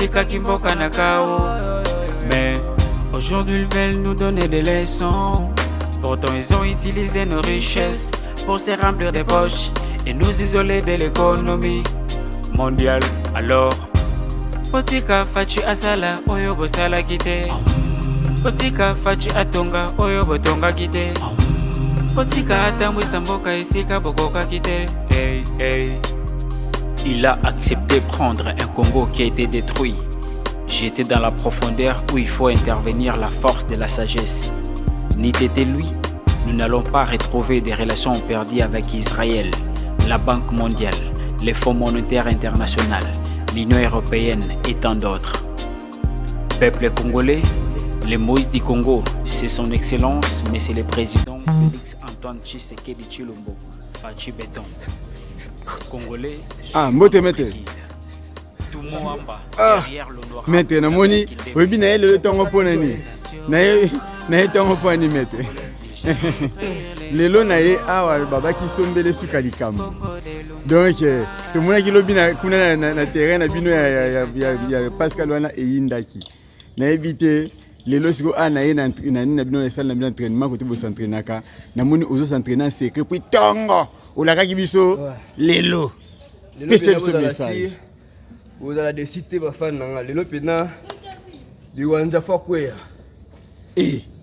Batikaki mboka na chaos. Mais aujourd'hui ils veulent nous donner des leçons. Pourtant ils ont utilisé nos richesses pour se remplir des poches et nous isoler de l'économie mondiale. Alors, botika Fatshi asala oyo bosalaki te. Botika Fatshi atonga oyo botongaki te. Botika atambwisa mboka esika bokokaki te. Hey, hey. Il a accepté prendre un Congo qui a été détruit. J'étais dans la profondeur où il faut intervenir la force de la sagesse. N'eût été lui, nous n'allons pas retrouver des relations perdues avec Israël, la Banque mondiale, le Fonds monétaire international, l'Union européenne et tant d'autres. Peuple congolais, le Moïse du Congo, c'est son excellence, mais c'est le président Félix Antoine Tshisekedi Tshilombo, Fatshi Béton. Congolais, Ah, mbote maître. Tumoamba, Ah, derrière l'honorable maître, namoni oyebi na ye lelo ntongo mpo na nini na ye ntongo mpo ani maître lelo na ye awa babaki sombele suka likambo. Donc tomonaki lobi kuna na terrain na bino ya Pascal wana eyindaki. Nayebi te lelo sikoyo awa na ye na nini na bino na esale na bino entraînement kote bos'entraînaka. Namoni ozos'entraîner en secret, puis ntongo olakaki biso lelo. Pesa biso message. Ozala déçu te, bafani na nga. Lelo mpena liwanza fo akweya.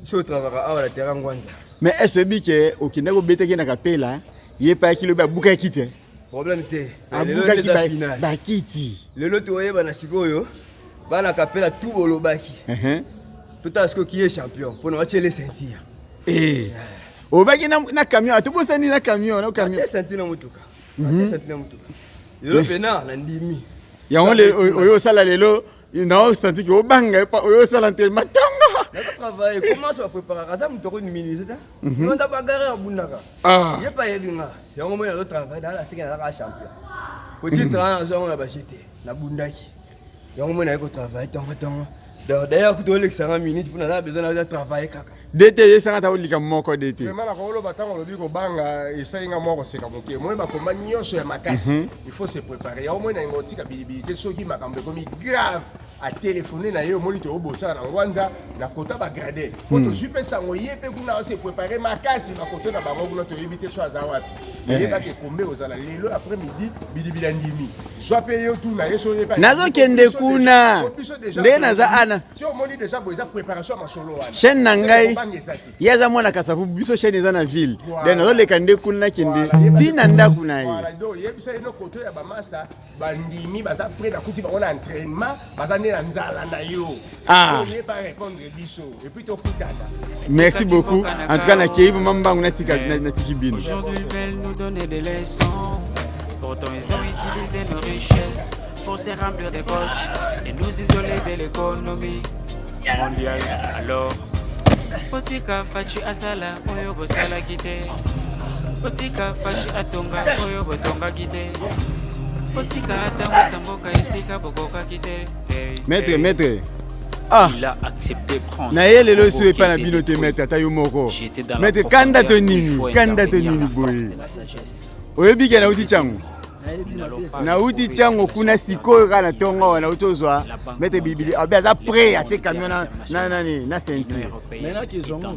So otravaka awa na terrain Ngwanza. Mais est ce oyebi ke okendaki obetaki na Kapela, ye mpe ayaki lobi, abukaki te? Problème te. Abukaki bakiti. Lelo toyebana sikoyo, bana Kapela tu bolobaki. Totala sikoyo qui est champion mpona watiele ceinture. Obaki na camion, atobosani na camion, na camion. Atie ceinture na motuka, atie ceinture na motuka. Lelo mpena na ndimi. Yango oyo osala lelo naosanti ke obanga oyo osala entraînement ntongo. Nazotravaille. Comment so bapréparaka aza moto akominimiser te. Nza bagare abundaka. Ye mpe ayebi nga. Yango moi nazotravaille dans la seke, nazaka champion po titre wana nazwa yango na baje te, nabundaki. Yango moi naye kotravaille ntongo ntongo. D'ailleurs kuta olekisanga minute mpo naza besoin naza travaille kaka. De te yesanga ta olika moko de te. Vraiment, nakoloba ntango olobi kobanga, esali nga mwa koseka moke. Moi bakomba nyonso ya makasi, il faut se préparer. Yango moi nalinga otika bilibili te. Soki makambo ekomi grave, atelefone na ye. Omoni toobosala na Ngwanza na kota bagrade po tozwi mpe sango ye mpe kuna ase préparé makasi. Bakoto na bango kuna toyebi te so aza wapi. Oyebaki ekombe kozala lelo après midi. Bilibili andimi zwa mpe yo tuna ye so oyeba. Nazokende kuna nde naza ana. Si omoni déjà boye, eza préparation ya masolo wana. Chaîne na ngai. Kobanga eza te. Ye aza mwana Kasavu, biso chaîne eza na ville. Voilà. Donc nazoleka nde kuna, nakende Voilà, ntina ndako na ye. Voilà, donc yebisa ye no koto ya bamasa bandimi, baza prêt. Nakuti bango na entraînement, baza nde na nzala na yo. Oye ba répondre biso et puis tokutana. Merci beaucoup. En tout cas nakei vraiment mbangu, natika natiki bino. Aujourd'hui, ils veulent nous donner des leçons. Pourtant, ils ont utilisé nos richesses pour se remplir des poches et nous isoler de l'économie mondiale. Alors, botika Fatshi asala oyo bosalaki te. Botika Fatshi atonga oyo botongaki te. Botika atambwisa mboka esika bokokaki te. Hey, Maître, hey. maître, ah. Il a accepté prendre. Na ye lelo so epai na bino te, maître, ata yo moko. Maître, kanda to nini, kanda to nini boye? Oyebi ke nauti ntango, nauti ntango kuna sikoyo kaka na ntongo awa nauti ozwa maître Bibili abe aza prêt, atie camion na nani na ceinture. Mais nakezwa ngo,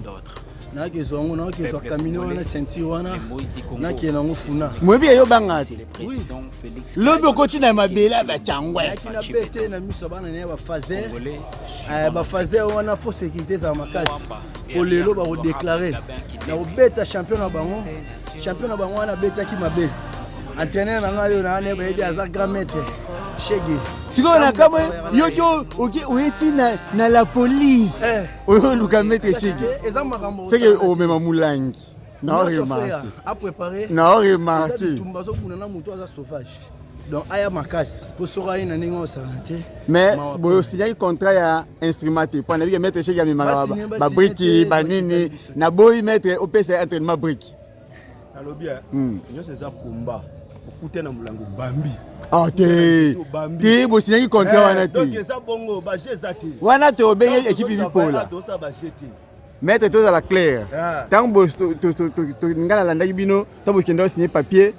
nakezwa yango, nakezwa camion wana, ceinture wana, nakende yango funa. Moyebi eyobanga te, lobi okoti na mabele ya bacangwe. Nayaki na bete na miso ya bana na ye bafaser, bafaser wana fo sécurité ezala makasi po lelo bakodéclarer na kobeta champion na bango. Champion na bango wana abetaki mabe. Entraîneur na ngai oyo na wana bayebi, aza grand maître Shege. Sikoyo na kamwe yoki oyeti na la police oyo oluka maître Shege. Eza makambo. Seke omema molangi na oremarquer. Apréparé. Na oremarquer. Bitumba azobunda na moto aza sauvage, donc aya makasi mpo soki aye na ndenge osakana te. Mais boye osignaki contrat ya instrument te mpo nayebi ke maître Shege amemaka babriques banini. Naboyi maître opesa ye entraînement brique. Nalobi nyonso eza komba okute na molango bambi. Ah te te, bosignaki contrat wana te. Eza bongo, baje eza te. Wana tobenge équipe bipola. Tosala baje te. Maître, tozala clair. Ntango ngai nalandaki bino, ntango bokenda osigner papier,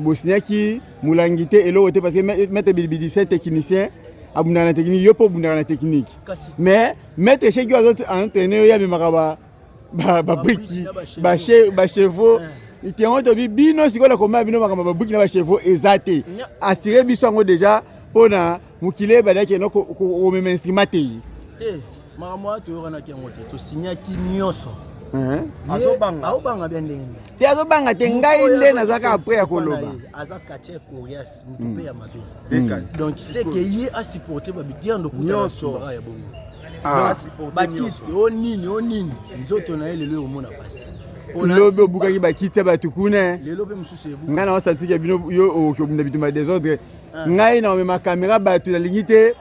bosignaki molangi te, eloko te, parce que maître Bilibidi c'est technicien. Abundaka na technique, yo mpe obundaka na technique. Mais maître Shege azo entraîner yo, ye amemaka babriki, bachevaux. Yango tobi bino sikoyo na komaya bino makambo babriki na bachevaux eza te. Assuré biso yango déjà mpona mokili ebandaki eno komema instrument te. Te, makambo wana toyokanaki yango te, tosignaki nyonso. Azobanga. Aobanga bien ndenge nini? Te, azobanga te, ngai nde nazalaka après ya koloba. Aza quartier coriace, motu mpe ya mabe. Donc c'est que ye asupporte babidiando Nyonso. Ya bongo bakisi o nini o nini, nzoto na ye lelo ekomona pasi. Lobi obukaki bakiti ya bato kuna. Lelo mpe mosusu ebuka. Ngai na osatike bino, yo okoki obunda bitumba désordre. Ngai na omema caméra, bato nalingi te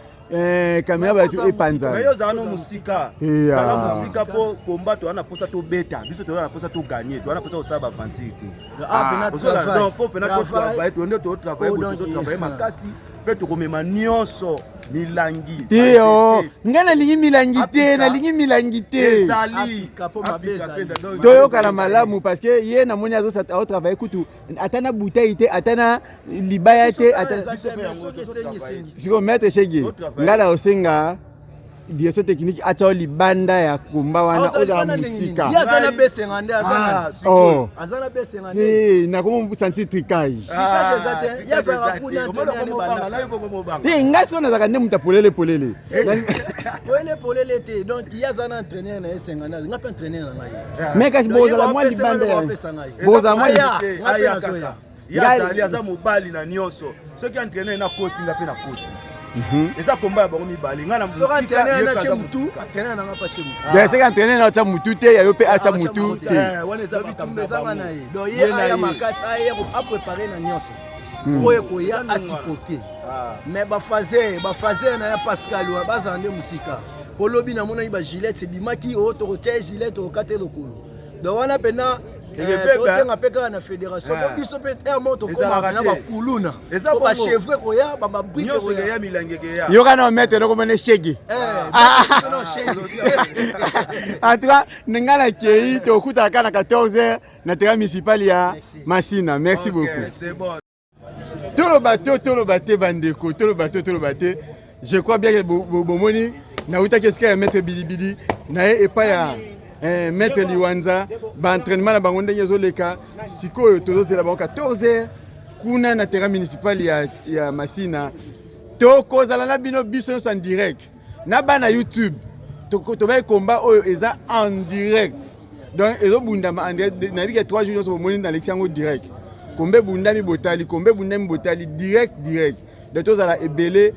caméra bato epanza. Yo ozala no mosika, zala mosika mpo komba toza na mposa tobeta. Biso toza na mposa togagner, toza na mposa kosala baaventure te. Donc mpo mpena totravaille, tonde totravaille, tozotravaille makasi mpe tokomema nyonso, milangi. Te o, ngai nalingi milangi te, nalingi milangi te. Ezali. Toyokana malamu, parce que ye namoni azotravaille kutu ata na bouteille te, ata na libaya te, ata sikoyo. Maître Shege, ngai na osenga direction technique atia yo libanda ya komba wana, ozala mosika. Ye aza na besenga nde aza. Oh. Aza na besenga nde. Nakomo sentir tricage. Tricage eza te, ye azalaka kuna entraîneur nde banda. Te, ngai sikoyo nazalaka nde moto ya polele polele. Polele polele te. Donc ye aza na entraîneur na ye senga nde, nga mpe entraîneur na ngai. Mais kasi bozala mwa libanda, bozala mwa Nga mpe nazoya. Ye azali, aza mobali na nyonso. Soki entraîneur na koti, nga mpe na koti. Eza komba ya bango mibale, ngai na soki entraîneur na tie mutu, entraîneur na nga mpe atie mutu. Donc soki entraîneur na atya mutu te, ya yo mpe atya mutu te. Wana eza bitumba ezanga na ye. Donc ye aya makasi, aya aprépare na nyonso oyo ekoya, asupporte. Mais bafaser, bafaser na ya Pascal wana bazala nde mosika. Po lobi namonaki bagilete ebimaki oyo tokotia gilete, okokata lokolo. Donc wana mpena tosenga mpe kaka na fédération, po biso mpe aire moko tokomaka na bakuluna, po bachevre koya, bababrike. Koya, milangi ekeya. Yoka na maître nokomone Shege. En tout cas, nga nakei, tokutaka kaka na 14 heures na terrain municipal ya Masina. Merci beaucoup. C'est bon. Toloba te, toloba te, bandeko, toloba te, toloba te. Je crois bien que bomoni, nautaki esika ya maître Bilibili na ye epai ya maître Liwanza, baentraînement na bango ndenge ezoleka. Sikoyo tozozela bango 14 heures kuna na terrain municipal ya Masina. Tokozala na bino biso nyonso en direct na bana YouTube. Tobai komba oyo eza en direct, donc ezobundama en direct. Nayebi ke 3 jours nyonso bomoni nalekisi yango direct. Kombe ebundami botali, kombe ebundami botali direct direct. Donc tozala ebele,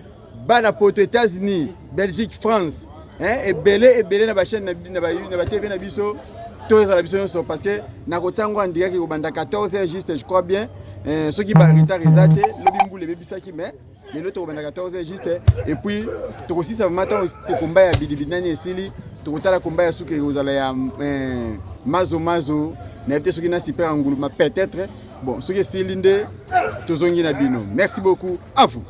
bana poto, États-Unis, Belgique, France, hein, ebele ebele na bachaîne na batv na biso. Tozala biso nyonso, parce que nakotia yango en direct, ekobanda 14 heures juste, je crois bien. Soki baretard eza te, lobi mbula ebebisaki, mais lelo tokobanda 14 heures juste. Et puis tokosisa vraiment ntango komba ya Bidibidi nani esili, tokotala komba ya suki ekozala ya mazo mazo. Nayebi te soki na super ya nguluma peut-être. Bon, soki esili nde tozongi na bino. Merci beaucoup à vous.